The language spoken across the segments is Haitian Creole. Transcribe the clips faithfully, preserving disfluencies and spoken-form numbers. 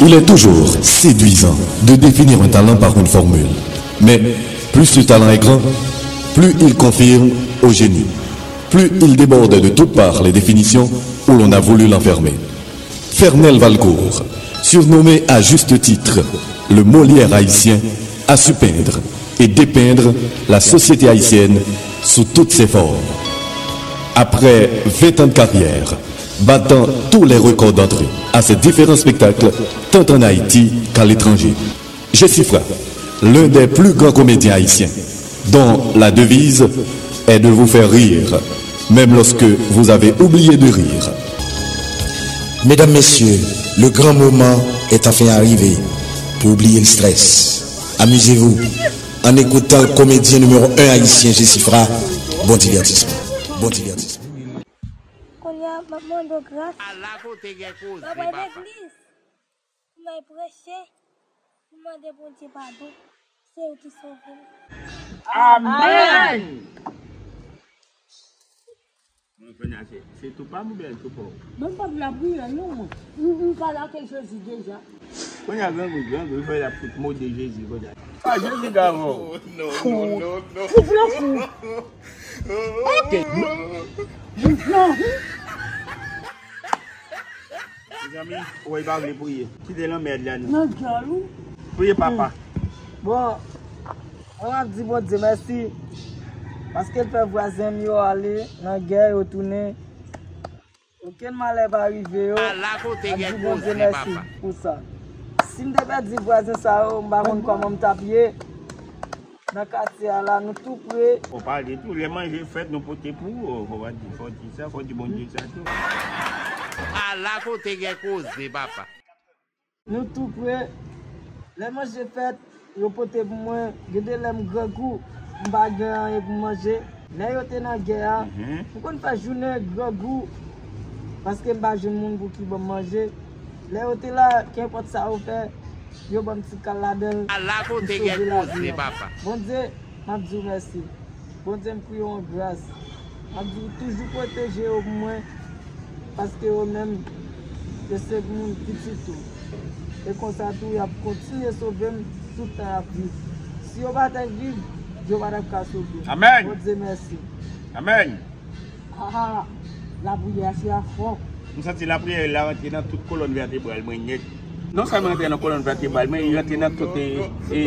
Il est toujours séduisant de définir un talent par une formule. Mais plus ce talent est grand, plus il confirme au génie, plus il déborde de toutes parts les définitions où l'on a voulu l'enfermer. Fernel Valcourt, surnommé à juste titre le Molière haïtien, a su peindre et dépeindre la société haïtienne sous toutes ses formes. Après vingt ans de carrière, battant tous les records d'entrée à ses différents spectacles, tant en Haïti qu'à l'étranger, Jesifra, l'un des plus grands comédiens haïtiens, dont la devise est de vous faire rire, même lorsque vous avez oublié de rire. Mesdames, Messieurs, le grand moment est enfin arrivé pour oublier le stress. Amusez-vous en écoutant le comédien numéro un haïtien, Jesifra. Bon divertissement. Bon divertissement. Kounye a, m ap mande w gras. Ala kote gen koze, papa. M ap al legliz pou m al preche, pou m mande Bondye padon. Se ou ki sove m. Amèn! Mwen kounye a se, se tou pa m oubyen tou pa w? Mwen pa vle lapriyè non mwen. M, m pale ak Jezi deja. Kounye a grangou, grangou, fè l ap fout mode Jezi kounye a. Pa Jezi ka avè w. Fou. Fou, fou, fou. Ok. Mezanmi, ou wè, li pa vle priye. Kite lanmèd la, non. Nan djòl ou. Priye, papa. Bon, mwen ap di Bondye mèsi. Paske l fè vwazen m yo ale nan gè, yo tounen. Okenn malè pa rive yo. Ala kote gen koze, papa. M ap di Bondye mèsi pou sa. Si m te pèdi vwazen sa yo, m pa konn kòman m t ap ye. Nan katye a la, nou tou pre. Fò pale tou, lè manje fèt, nou pote pou ou. Fò pa di, fò di sa, fò di Bondye sa tou. Ala kote gen koze, papa. Nou tou pre. Lè manje fèt, yo pote pou mwen. Gen de lè m grangou, m pa gen anyen pou m manje. Lè yo te nan gè a, m konn fè jounen grangou, paske m pa jwenn moun pou ki ban m manje. Lè yo te la, kenpòt sa yo fè, yo ban m ti kal ladan l. Ala kote gen koze, papa. Bondye, m ap di w mèsi. Bondye, m priye w an gras. M ap di w toujou pwoteje yo pou mwen, paske yo menm, yo se moun pitit ou. E konsa tou, y ap kontinye sove m tout tan y ap viv. Si yo pa t ap viv, yo pa t ap ka sove m. Amèn. Bondye, mèsi. Amèn. Ah, lapriyè a se afò. M santi lapriyè la rantre nan tout kolòn vètebral mwen nèt. Non sèlman rantre nan kolòn vètebral mwen, li rantre nan tout, e, e,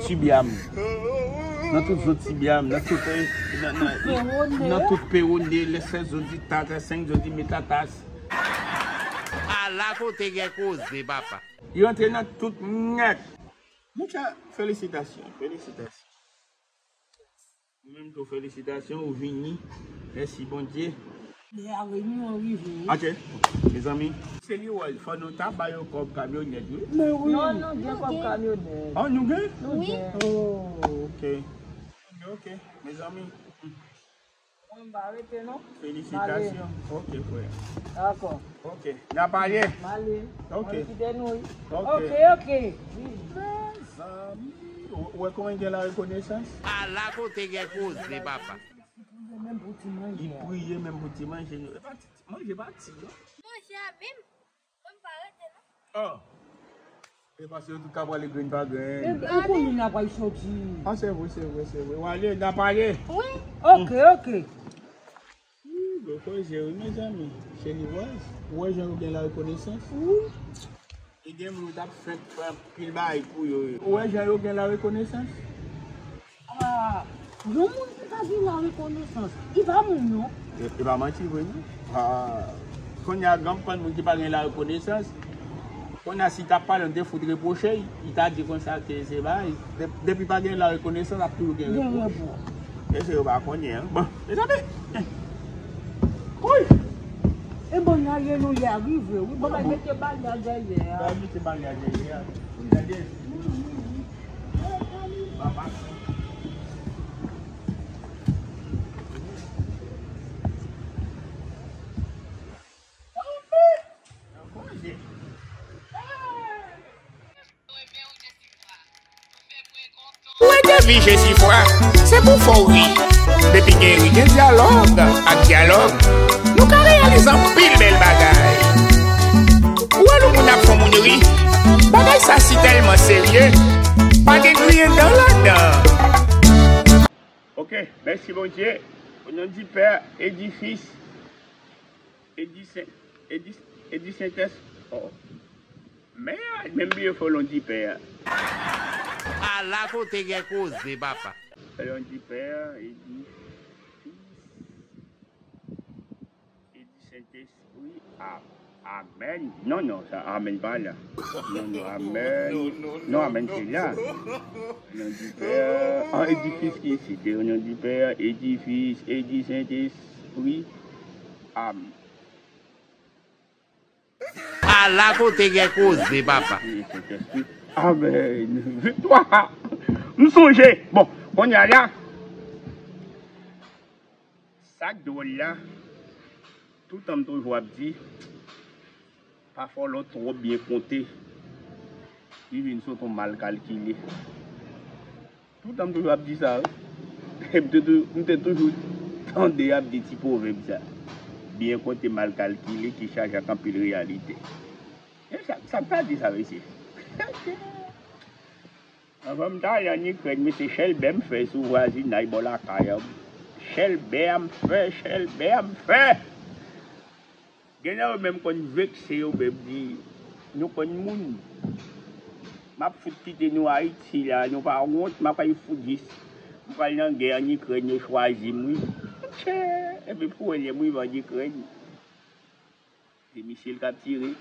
tibya m. Nan tout zo tibya m, nan tout, e, nan, nan, nan tout pewone, lè sèz zo di tatas, senk zo di metatas. Ala kote gen koze, papa. Li rantre nan tout nèt. Monchè, felisitasyon, felisitasyon. Ou menm tou, felisitasyon, ou vini. Mèsi, Bondye. Lè a reyinyon rive, wi. Ok, mezanmi. Se li wè, fò nou ta ba yo kòb kamyonèt, wi. Men wi. Non, nou gen kòb kamyonèt. Ah, nou gen? Nou gen. Oh, ok. Ok, ok, mezanmi. Mwen m pa rete, non. Felisitasyon. Ok, frè. Dakò. Ok, n a pale. M ale. Ok. Mwen kite nou, wi. Ok. Ok, ok. Mezanmi, ou, ou wè kòman gen larekonesans? Ala kote gen koze, papa. Li priye menm pou ti manje. Li priye menm pou ti manje. E pa ti, ti manje pa ti, non. Manje a menm, mwen m pa rete, non. Ah. E paske yo tout ka prale grenn pa grenn. E, e kounye a pral soti. Ah, se vre, se vre, se vre. W ale, n a pale. Wi. Ok, ok. Wi, gwo koze, wi, mezanmi. Cheri Waz, ou wè jan yo gen larekonesans? Wi. E gen moun yo t ap fenk fè anpil bagay pou yo, yo. Ou wè jan yo gen larekonesans? Ah, yon moun ki pa gen larekonesans, li pa moun, non. E, e pa manti vre, non. Ah, kounye a, gen anpil moun ki pa gen larekonesans. Kounye a, si l t ap pale, nou te fout repwoche l, li ta di konsa ke se bagay. De-, depi pa gen larekonesans, ap toujou gen repwòch. Gen repwòch. Mesye yo pa konnen, an. Bon, mezanmi. Wi. E bon, alelouya, rive, wi. Bon, bay mete baryè dèyè a. Bay mete baryè dèyè a. Gade. Ou wè devi Jesifra, se pou fè w ri. Depi gen ri, gen dyalòg, ak dyalòg, nou ka reyalize anpil bèl bagay. Ou wè lè moun ap fè moun ri, Sa si tèlman serye, pa gen griyen dan ladan. Ok, mèsi Bondye. O non di Pè, e di Fis, e di Sen, e di, e di Sentès. Oh. Men, men bliye fò non di Pè a. Ala kote gen koze, papa. Non di Pè a, e di Fis. E di Sentespri. A-, amèn. Non, non, sa, amèn pa la. Non, non, amèn. Non, amèn se la. Non di Pè, an edifis ki isit. Non di Pè, edifis, edi Sentespri. Amèn. Ala kote gen koze, papa. Sentespri. Amèn. Viktwa. M sonje. Bon, kounye a la, sa k dwòl la, toutan m toujou ap di, pafwa lè w twò byen konte, li vin sot yon mal kalkile. Toutan m toujou ap di sa, wi. M te tou-, m te toujou tande y ap di ti pwovèb sa. Byen konte, mal kalkile, ki chaje ak anpil reyalite. E sa, sa k ta di sa, mesye? Anvan m t ale ann Ikrèn, mesye, chèlbè m fè sou vwazinay bò lakay an. Chèlbè a m fè, chèlbè a m fè. Gen nan yo menm konn vekse yo menm di, nou konn moun. M ap fout kite nou Ayiti la, nou pa wont, m ap al fout jis. M pral nan gè ann Ikrèn, yo chwazi m, wi. Monchè, epi pou wè lè m rive ann Ikrèn. Se misil k ap tire.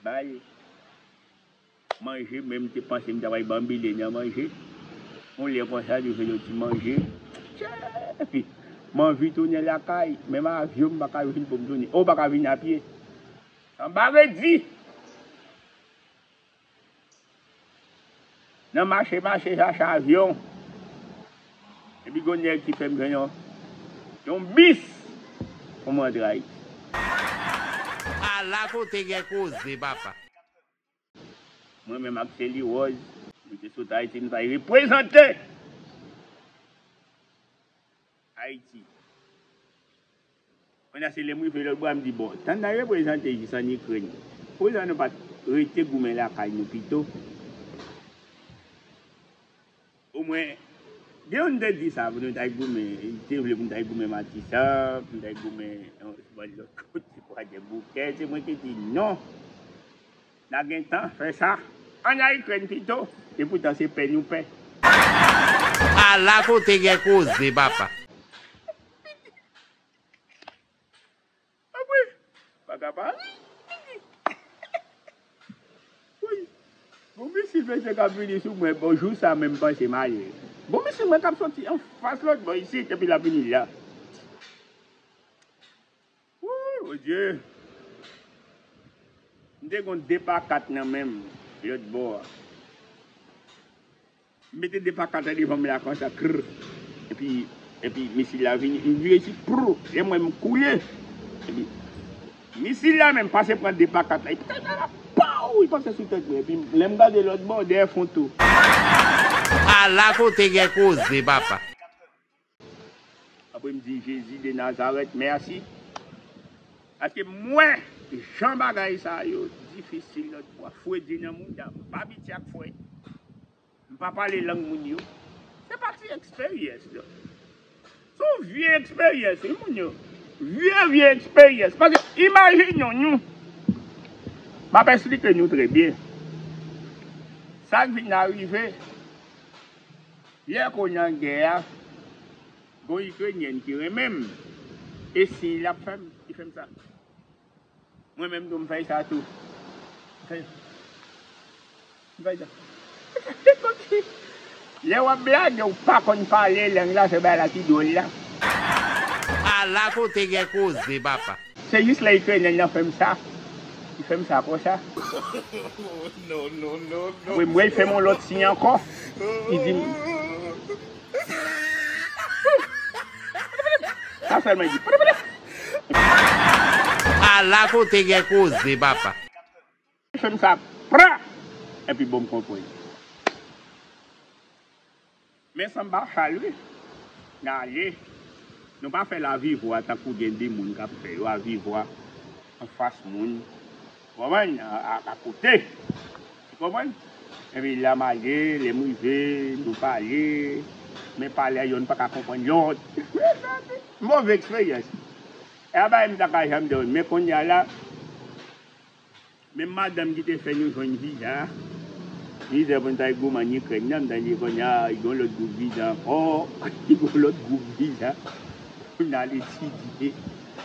Bal. Manje, menm te panse m ta pral banbile nan manje. Yon lè konsa, nou jwenn yon ti manje. Tchè! Epi, m anvi tounen lakay. Menm avyon, m pa ka jwenn pou m tounen. O, pa ka vin a pye. Anba redi! Nan mache, mache, chache avyon. Epi, gon nèg ki fè m jwenn yon, yon bis pou m rantre Ayiti. Ala kote gen koze, papa. Mwen menm ak Seli Wòz, nou te sot Ayiti, nou t al reprezante Ayiti. Kounye a se lè m rive lòt bò a, m di, bon, tan n al reprezante jis ann Ikrèn, poukisa nou pa t rete goumen lakay nou pito? Omwen, gen youn te di sa pou nou t al goumen, li te vle pou nou t al goumen Matisan, pou nou t al goumen yon bò lòt kote, Kwadèboukè, se mwen ki di non. N a gen tan fè sa. Ann al Ikrèn pito, epoutan se pè nou pè. Ala kote gen koze, papa. Apre, pa ka pa. Wi. Gon misil mesye k ap vini sou mwen, bon, jou sa menm panse m ale. Gon misil mwen k ap soti anfas lòt bò isit, epi l ap vini la. Wouy, Bondye. M te gon de pa kat nan men m, lòt bò a. M mete de pa kat la devan m la konsa, krr. Epi, epi misil la vini, m vire sou, prou. Lè m wè m koule. Epi, misil la menm pase pran de pa kat la. Epi, tèt la, pow, li pase sou tèt mwen. Epi, lè m gade lòt bò, dèyè fon tou. Ala kote gen koze, papa. Apre m di, Jezi de Nazarèt, mèsi. Paske m wè jan bagay sa yo difisil lòt bò a. Fredi nan mouda m. M pa abitye ak fredi. M pa pale lang moun yo. Se pa ti eksperyans, non. Se yon vye eksperyans, wi, moun yo. Vye, vye eksperyans. Paske, imajine w, nou. M ap esplike nou trè byen. Sa k vin arive, lè ke w nan gè a, gon Ikrenyèn ki renmen m, e siy l ap fè m, ki fè m sa. Mwen menm tou, m fè sa tou. M fè, m fè sa. Lè w ap blage, ou pa konn pale lang la, se bagay la ki dwòl la. Ala kote gen koze, papa. Se jis lè Ikrenyèn nan fè m sa, li fè m sa konsa. Apre, m wè l fè m yon lòt siy ankò. Li di m, sa sèlman li di. Ala kote gen koze, papa. Li fè m sa, pra! Epi bon, m konprann. Men san m pa chal, wi. N ale. Nou pa fè l a vivwa tankou gen de moun k ap fè yo a vivwa anfas moun. Ou konprann? A, a, akote. Konprann? Epi la m ale, lè m rive, nou pale, men pale a yonn pa ka konprann lòt. Move eksperyans. E a bagay m ta ka janm di w, men kounye a la, menm madanm ki te fè nou jwenn viza, viza pou n t al goumen ann Ikrèn nan, m tande kounye a, li gen yon lòt gwoup viza ankò, li gen yon lòt gwoup viza pou n al etidye.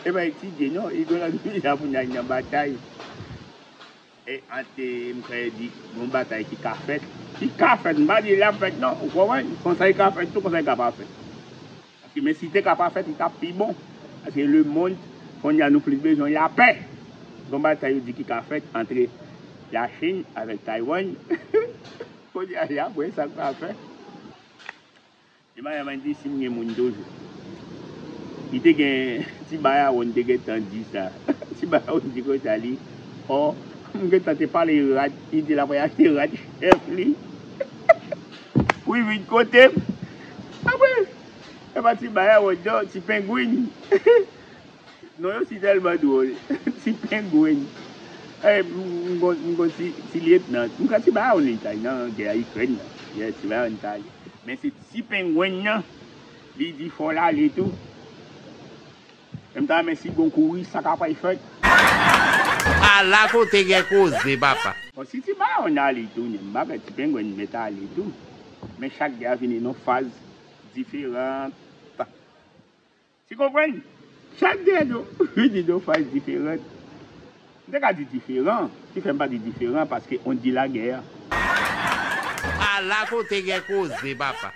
E pa etidye non, li gen yon lòt viza pou n al nan batay. E ant, e, m kwè di, gon batay ki ka fèt. Ki ka fèt, m pa di l ap fèt non, ou konprann? Konsa li ka fèt tou, konsa li ka pa fèt. Paske men si te ka pa fèt, li t ap pi bon. Paske lemonn, kounye a nou plis bezwen lapè. Gon batay yo di ki ka fèt ant Lachin avèk Taiwan. Kounye a la, pou wè sa k ka fèt. Li pa janm di si m gen moun toujou. Li te gen, ti Bayawon te gentan di sa. Ti Bayawon di konsa li, ò, m gentan te pale rad, li di l ap voye achte rad chèf li. Pou l vin kote m. Apre, e pa ti Bayawon non, ti Pengwin. Non yo si tèlman dwòl. Ti Pengwen. Eh, m, m gon, m gon ti, ti lyetnan. M ka ti Bayawon li t al nan gè a Ikrèn nan. Yeah, ti Bayawon li t al. Men se ti Pengwen nan, li di fò l ale tou. E m ta renmen si gon kouri, sa ka pral fèt. Ala kote gen koze, papa. Bon, si ti Bayawon ale tou, men m pa kwè ti Pengwen mèt ale tou. Men chak gè a vini nan faz diferan. Ti konprann? Chak de nou vini de yon faz diferan. M te ka di diferan. Ki fè m pa di diferan? Paske on di lagè a. Ala kote gen koze, papa.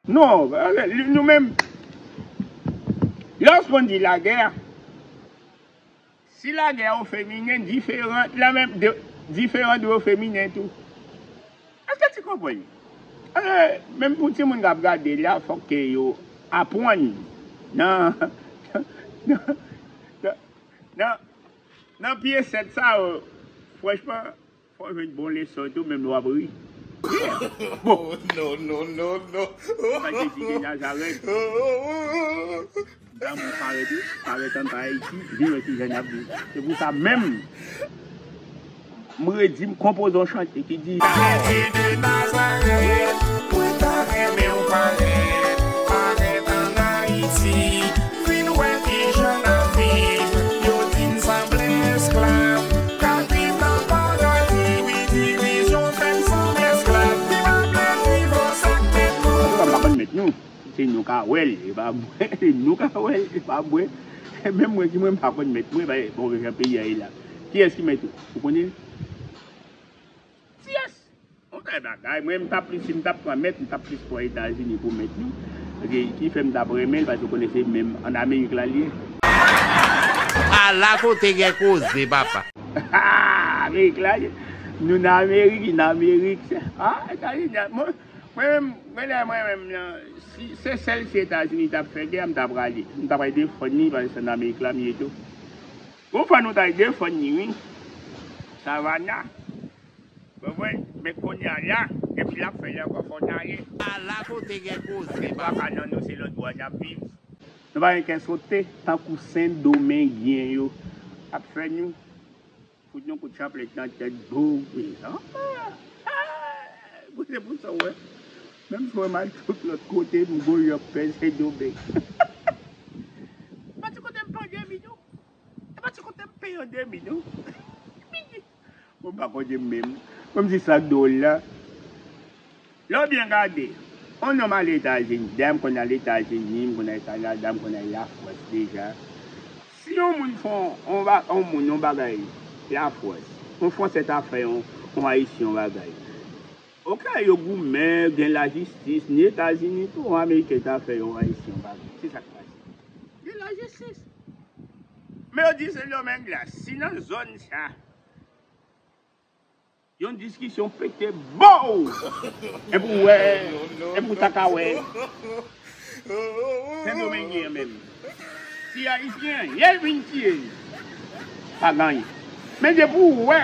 Non, nou menm, lòske on di lagè a, si lagè a o feminen, diferan, la menm, de, diferan dwe o feminen tou. Èske ti konprann? Eh, menm pou timoun k ap gade la, fòk ke yo aprann nan, nan, nan, nan, nan pye sèt sa yo. Franchman, fò w jwenn bon leson tou, menm lè w ap ri. Yeah. Bon. Non, non, non, non. Mwen Jezi de Nazarèt. Damou parèt, wi. Parèt anba Ayiti, vin wè kijan n ap viv. Se pou sa menm, m redi, m konpoze yon chante ki di. Jezi de Nazarèt, mwen ta renmen w parèt, parèt ann Ayiti, vin wè kijan n ap viv. Yo di n sanble esklav, k ap viv nan paradi, wi, divizyon fè n sanble esklav, li pa ka viv, o sa k mèt nou. Antouka, m pa konn mèt nou. Se nou ka wè l, e pa mwen. Se nou ka wè l, e pa mwen. E menm mwen ki mwen, m pa konn mèt mwen, ba, bon, jan peyi a ye la. Kiyès ki mèt ou? Ou konnen? Kiyès? On tèl bagay. Mwen, m t ap plis, si m t ap pran mèt, m t ap plis pran Etazini pou mèt nou. Paske ki fè m t ap renmen l, paske ou konnen se menm ann Amerik la l ye. Ala kote gen koze, papa. Amerik la, nou nan Amerik, li nan Amerik. Ah, Etazini, mwen, Mwen menm, mwen lè mwen menm nan, si se sèl si Etazini t ap fè gè a, m ta prale. M ta pral defann li, paske se nan Amerik la m ye tou. Gon fwa nou t al defann li, wi. Savannah. Konprann? Men kounye a la, depi l ap fè l ankò, fò n ale. Ala kote gen koze, papa. Nan nou, se lòt bò a n ap viv. Nou pa gen kè sote, tankou Sendomengyen yo ap fè nou. Fout yon kout chaplèt nan tèt, boum, wi. Ah! Ah! Kote pou sa w wè? Menm si w wè m al tout lòt kote, m gon yon pè Sendomeng. Pa ti kote m peye mi tou. E pa ti kote m peye de mi tou. Mwen pa kote m menm. Mwen m di sa k dwòl la. Lè w byen gade, yon nonm al Etazini, dayè m konn al Etazini, m konn al Kanada, m konn al Lafrans deja. Si yon moun fè yon, yon ba-, yon moun yon bagay Lafrans, yon Fransè ta fè yon, yon Ayisyen yon bagay. Oke, yo goumen, gen lajistis, ni Etazini tou, yon Ameriken ta fè yon Ayisyen yon bagay. Se sa k pase. Gen lajistis. Men yo di Sendomeng la, si nan zòn sa, yon diskisyon pete, bow! Epi w wè, epi w ta ka wè. Sendomengyen an menm. Si Ayisyen an, lè l vin tiye l, pa gen anyen. Men depi w wè,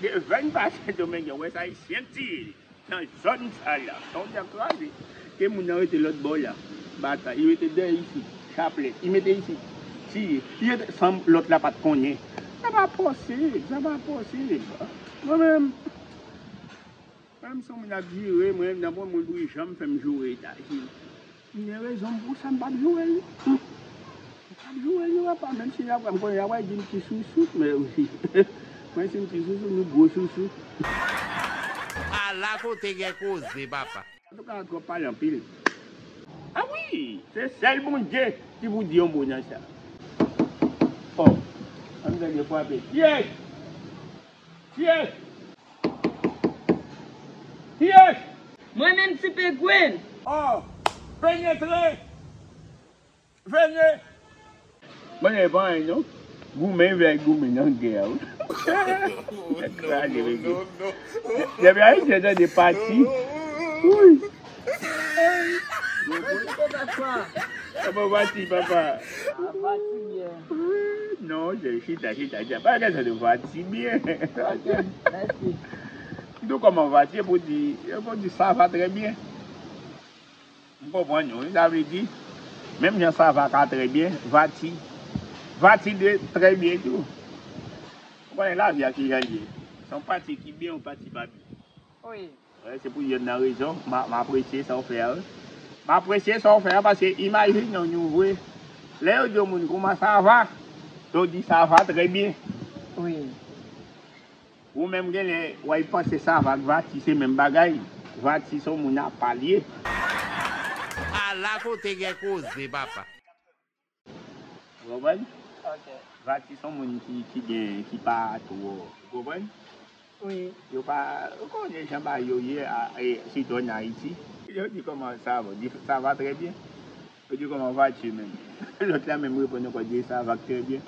devan pa Sendomengyen, w wè se Ayisyen k tiye l. Nan zòn sa la, sa w di ap kraze. Ke moun nan rete lòt bò la. Batay, li rete dèyè isit. Chaplèt, li mete isit. Tiye. Li rete, san lòt la pa t konnen. Sa pa posib, sa pa posib. Mwen menm, Mwen menm, si yon moun ap joure mwen, nan bon moun pou li janm fè m joure Etazini. M gen rezon m pou sa, m p ap joure l. M p ap joure l non, papa, menm si y ap, m konnen y ap di m ti sousou, men mwen si m ti sousou, nou gwo sousou. Ala kote gen koze, papa. Antouka, twòp pale anpil. A wi, se sèl Bondye ki pou di yon mo nan sa. Oh, ann tande frape. Kiyès? Kiyès? Kiyès? Mwen menm, Ti Pengwen. Oh, penetre. Vene. Mwen e pa anyen non. Goumen, vle goumen nan gè a wi. Tèt kraze, mesye. Depi Ayisyen tande pati. Wi. Mwen ti kontan kwa. Kòman Vati, papa? Ah, Vati byen. Non, je chita, chita, chita. Pa gen sa de Vati byen. Ok, mèsi. M di w kòman Vati, e pou di, e pou di sa va trè byen. M konprann ou wi, sa vle di, menm jan sa va ka trè byen, Vati, Vati de trè byen tou. Ou konnen lavi a ki jan l ye. Se yon pati ki byen, yon pati pa byen. Wi. Wè, se pou yonn nan rezon, m a, m apresye sa w fè a wi. M apresye sa w fè a paske imajine w nou vre. Lè yo di yon moun kòman sa va, yo di sa va trè byen. Wi. Ou menm genlè, w ap panse sa va ak Vati se menm bagay. Vati se yon moun apa l ye. Ala kote gen koze, papa. Ou konprann? Ok. Vati se yon moun ki, ki gen, ki pa twò. Ou konprann? Wi. Yo pa, ou konnen jan bagay yo ye, a, e, sitou ann Ayiti. Yo di kòman sa va, di sa va trè byen. Yo di kòman Vati menm. Lòt la menm reponn ankò di sa va trè byen.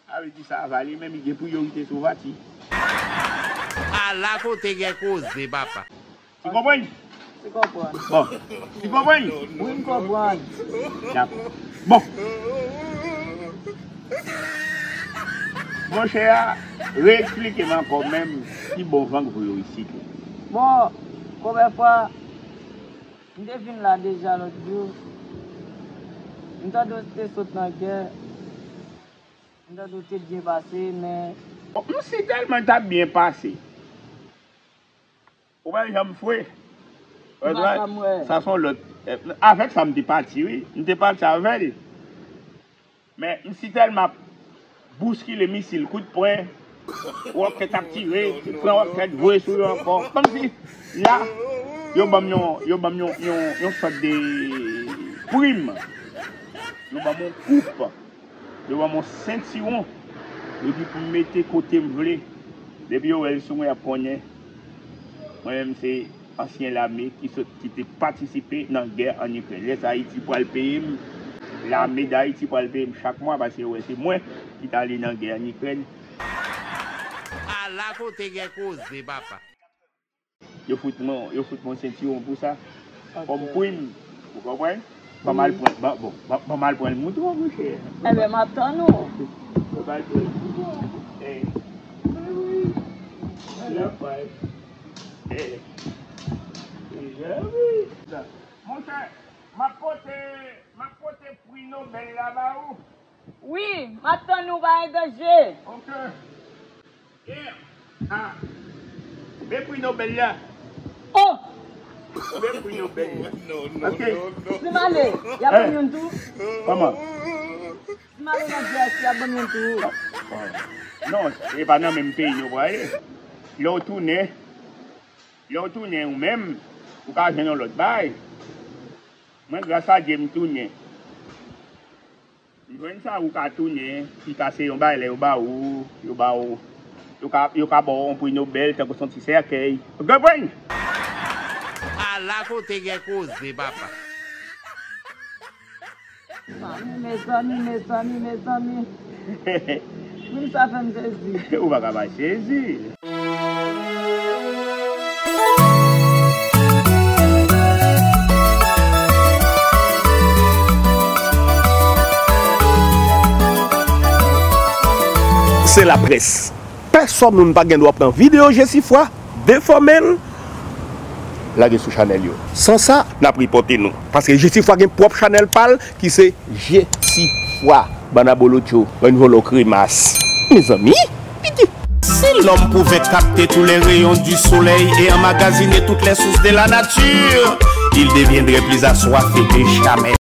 Sa vle di sa va li menm, li gen priyorite sou Vati. Ala kote gen koze, papa. Ti konprann? Ti konprann. Bon. Ti konprann? Wi, m konprann. Dakò. Bon. Monchè a, reeksplike m ankò menm ki bon van k voye w isit. Bon, premyè fwa, m te vin la deja lòt jou. M tande w te sot nan gè. M tande w te byen pase, men. M si tèlman l t ap byen pase. Ou pa janm fwe. Ou pa janm wè. Sa se yon lòt. Avèk sa, m te pati, wi. M te pati avè l. Men, m si tèlman ap bouskile misil, kout pwen, wòkèt ap tire, pran wòkèt, voye sou yo ankò. Kòmsi, la, yo ban m yon, yo ban m yon, yon, yon sòt de prim. Yo ban m yon koup. Yo ban m yon sentiwon. Yo di pou m mete kote m vle. Depi yo wè l sou mwen, y ap konnen. Mwen menm, se ansyen lame ki sot, ki te patisipe nan gè ann Ikrèn. Lè sa, Ayiti pral peye m. Lame d Ayiti pral peye m chak mwa, paske yo wè se mwen ki t ale nan gè ann Ikrèn. Ala kote gen koze, papa. Yo fout mwen, yo fout mwen sentiwon pou sa. Ok. Kòm prim. Ou konprann? Ban m al pran, ban, bon, ban, ban m al pran l mouton, monchè. Enben, m ap tann ou. Ban m al pran l mouton. Eh. Wi, wi. Lapay. Eh. Deja, wi. Monchè, m ap pote, m ap pote pri Nobèl la ba ou. Wi, m ap tann ou, pa gen danje. Ok. Yeah. Ah. Men pri Nobèl la. Oh! Men pri Nobèl la. Ok. Si m ale, y ap ban m youn tou. Kòman? Si m ale nan G S, y ap ban m youn tou. Non, e pa nan menm peyi nou prale. Lè w tounen, lè w tounen ou menm, ou ka jwenn yon lòt bagay. Mwen, gras a Dye, m tounen. M jwenn sa ou ka tounen, ki ka se yon bagay lè yo ba ou, yo ba ou, yo ka, yo ka ba w yon pri Nobèl, tankou se yon ti sèkèy. Ou konprann? Ala kote gen koze, papa. Mezanmi, mezanmi, mezanmi, mezanmi. Moun sa fè m sezi. Ou pa ka pa sezi. Se laprès. Pèsòn moun pa gen dwa pran videyo Jesifwa, defòme l, lage sou chanèl yo. San sa, n ap ripòte nou. Paske Jesifwa gen pwòp chanèl pa l ki se Jesifwa. Bann abolotcho, bann vòlò kremas. Mezanmi, piti. Si l'homme pouvait capter tous les rayons du soleil et emmagasiner toutes les sources de la nature, il deviendrait plus assoiffé que jamais.